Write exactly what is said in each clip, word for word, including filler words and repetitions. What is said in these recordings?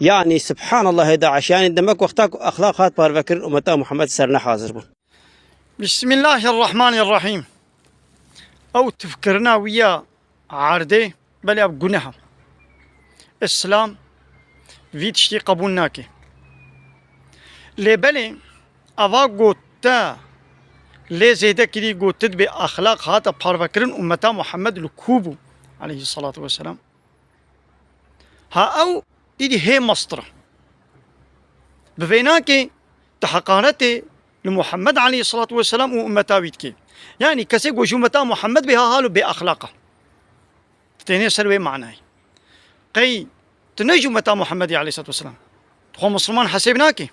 Yani, subhanallah, DAIŞ, yani, demek wexta ku exlaq hat parvekirin, ummeta Muhammed ser ne hazir bûn. Bismillahirrahmanirrahîm. Ew tifkirina wî ya erdê, belê ev guneh e. Îslam vî tiştî qebûl nake. Lê belê eva got te lê zêde kirî, got tu dibê exlaq hate parvekirin, ummeta Muhammed li kû bû, aleyhissalatu vesselam. Ha ew îdî hê mestir e. Bi vê nakê tu heqaretê li Muhammed aleyhissalatu vesselam û ummeta wî dikê. Yani kesê ku ji ummeta Muhammed bê ha halo bê exlaq e. Tu tênê ser wê manayê. Qey tu ne ji ummeta Muhammedî aleyhissalatu vesselam. Tu xwe Musliman hesêb nakê.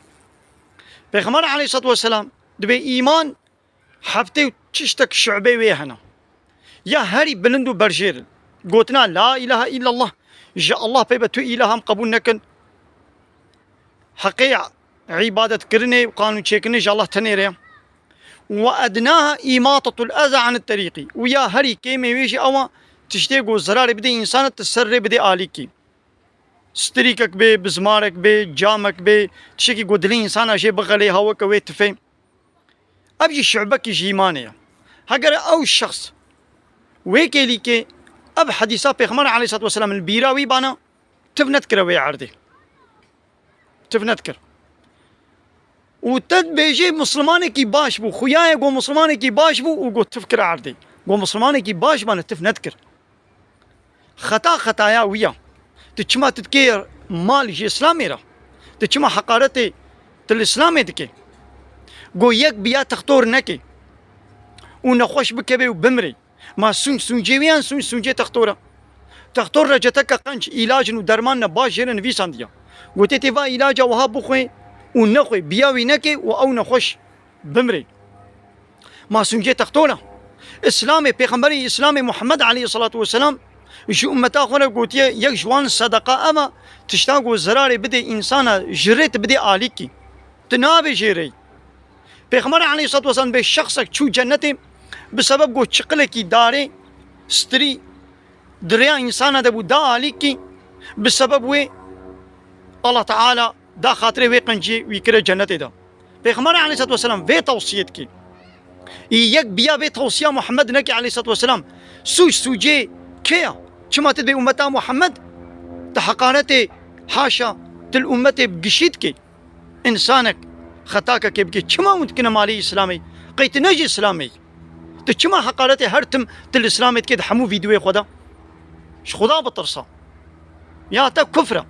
Pêxember aleyhissalatu vesselam dibê îman heftê û çi tiştek şu'bê wê hene. Ya herî bilind û berjêr in. Gotina la ilahe illallah, ji Allah pê be tu îlah em qebûl nekin. Heqê îbadetkirinê û qanûnçêkirinê ji Allah tenê re ye. Ve ednaha îmatetul eza anit terîqî. Û ya herî kêmê wê jî ew e, tiştê ku zirarê bidê însana, tu ser rê bidê alîkî. Strîkek bê, bizmarek bê, camek bê, tiştekî ku dilê însana jê bixelê, ha weke wê tifê. Ev jî şu'bekî ji îmanê ye. Heger ew şexs wê kêlîkê ev hedîsa Pêxember aleyhissalatu vesselam li bîra wî bana, tiv nedikire wê erdê. Tiv nedikir. Û te dibêjê Muslimanekî baş bû, xuya ye ku Muslimanekî baş bû û ku tiv kir erdê. Ku Muslimanekî baş bane, tiv nedikir. Xeta xetaya wî ya. Tu çima tu dikê mal ji Îslamê re? Tu çima heqaretê tu li Îslamê dikê? Go yek biya textor nekê û nexweş bikevê û bimrê. Ma sûnc sûncê wî yan sûnc sûncê textor e? Textor reçeteke qenc, îlacin û derman ne baş jê re nivîsandiye. Gotê tê va îlaca wiha bixwe û nexwe, biya wî nekê û ew nexweş bimrê. Ma sûncê textor e? Îslamê, pêxemberê Îslamê Muhammed aleyhissalatu vesselam ji ummeta xwe re gotiye, yek ji wan sedeqa ev e, tişta ku zirarê bidê însana, ji rê tu bidê alîkî. Tu nabê jê rê. Pêxember aleyhissalatu vesselam bê şexsek çû cennetê, bi sebeb ku çiqilekî darê, stirî, di rêya însana de bû, da alîkî, bi sebeb wê Allah Teala da xatirê wê qencî wî kire cennetê de. Pêxember aleyhissalatu vesselam vê tewsiye dike. Î yek biya vê tewsiya Muhammed neke aleyhissalatu vesselam. Sûc sûcê kê ya? Çima tu dê ummeta Muhammed? Tu heqaretê, haşa, tu li ummetê bi gişî dikê. Însanek xetakekê bike, çima hûn dikine malê Îslamê? Qey tu ne ji Îslamê yî? Tu çima heqaretê her tim tu li Îslamê dikê di hemû vîdeoyê xwe de? Ji Xuda bitirsa. Ya te kufr e.